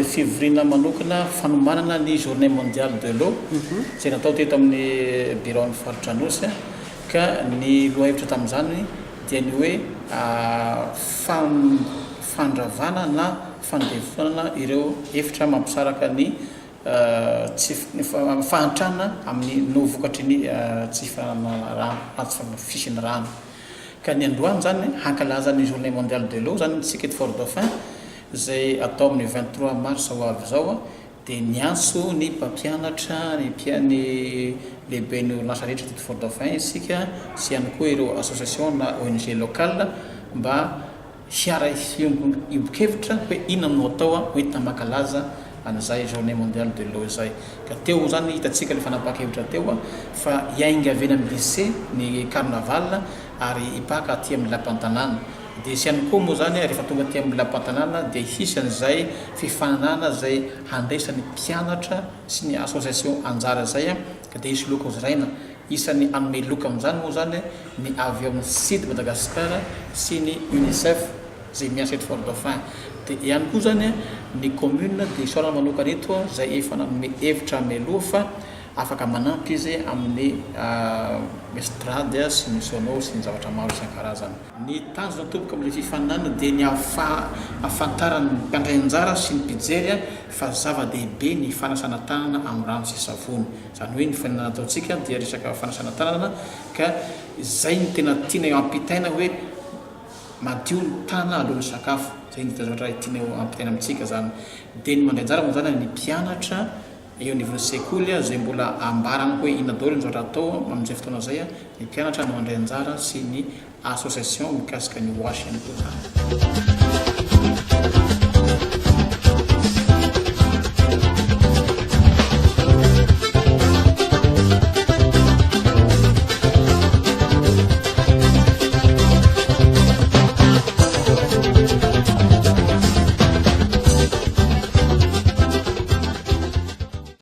dia fivoriana manokana fanomanana ny Journée mondiale de l'eau izay natao teto amin'ny biraon'ny faritra Anosy, ka ny lohahevitra tamin'izany dia ny hoe fandravana na fandevonana ireo efitra mampisaraka ny tsy fahantrana amin'ny no vokatry ny tsy fananana rano na tsy fisian'ny rano. Ka ny androany izany hankalaza ny Journée mondiale de l'eau izany isika eto Fort Dauphin izay atao amin'ny 23 mars ho avy izao, dia niantso ny mpampianatra, ny ny lehiben'ny orinasa rehetra teto Fort Dauphin isika sy ihany koa ireo association na ONG locale mba hiara-hiombon-kevitra hoe inona no atao hoentina mankalaza an'izay Journée mondiale de l'eau izay. Ka teo izany hitantsika ilay fanapahan-kevitra teo fa hiainga avy eny amin'ny lycée ny carnaval ary hipaka aty amin'ny lapan-tanàna. Dia hisy ihany koa moa izany rehefa tonga aty amin'ny lapan-tanàna dia hisy an'izay fifaninanana izay handraisan'ny mpianatra sy ny association anjara izay ka dia hisy loka hozaraina. Isan'ny hanome loka amin'izany moa izany ny avy ao amin'ny Sud Madagascar sy ny Unicef izay miasa eto Fort Dauphin. Dia ihany koa izany ny commune dia isaorana manokana eto izay efa nanome hevitra mialoha fa afaka manampy izy amin'ny estrade sy ny sono sy ny zavatra maro isan-karazany. Ny tanjona tompoko amin'ilay fifaninanana dia ny ahafantaran'ny mpandray anjara sy ny mpijery fa zava-dehibe ny fanasana tanana amin'ny rano sy savony. Izany hoe ny faninana ataontsika dia resaka fanasana tanana ka izay no tena tiana ampitaina hoe madio ny tanana alohan'ny sakafo. Izay no zavatra tiana ampitaina amintsika izany. Dia ny mandray anjara moa izany ny mpianatra eo anivon'ny sekoly izay mbola ambarany hoe inona daholo ny zavatra atao amin'izay fotoana izay, ny mpianatra no mandray anjara sy ny association mikasika ny wash ihany koa izany.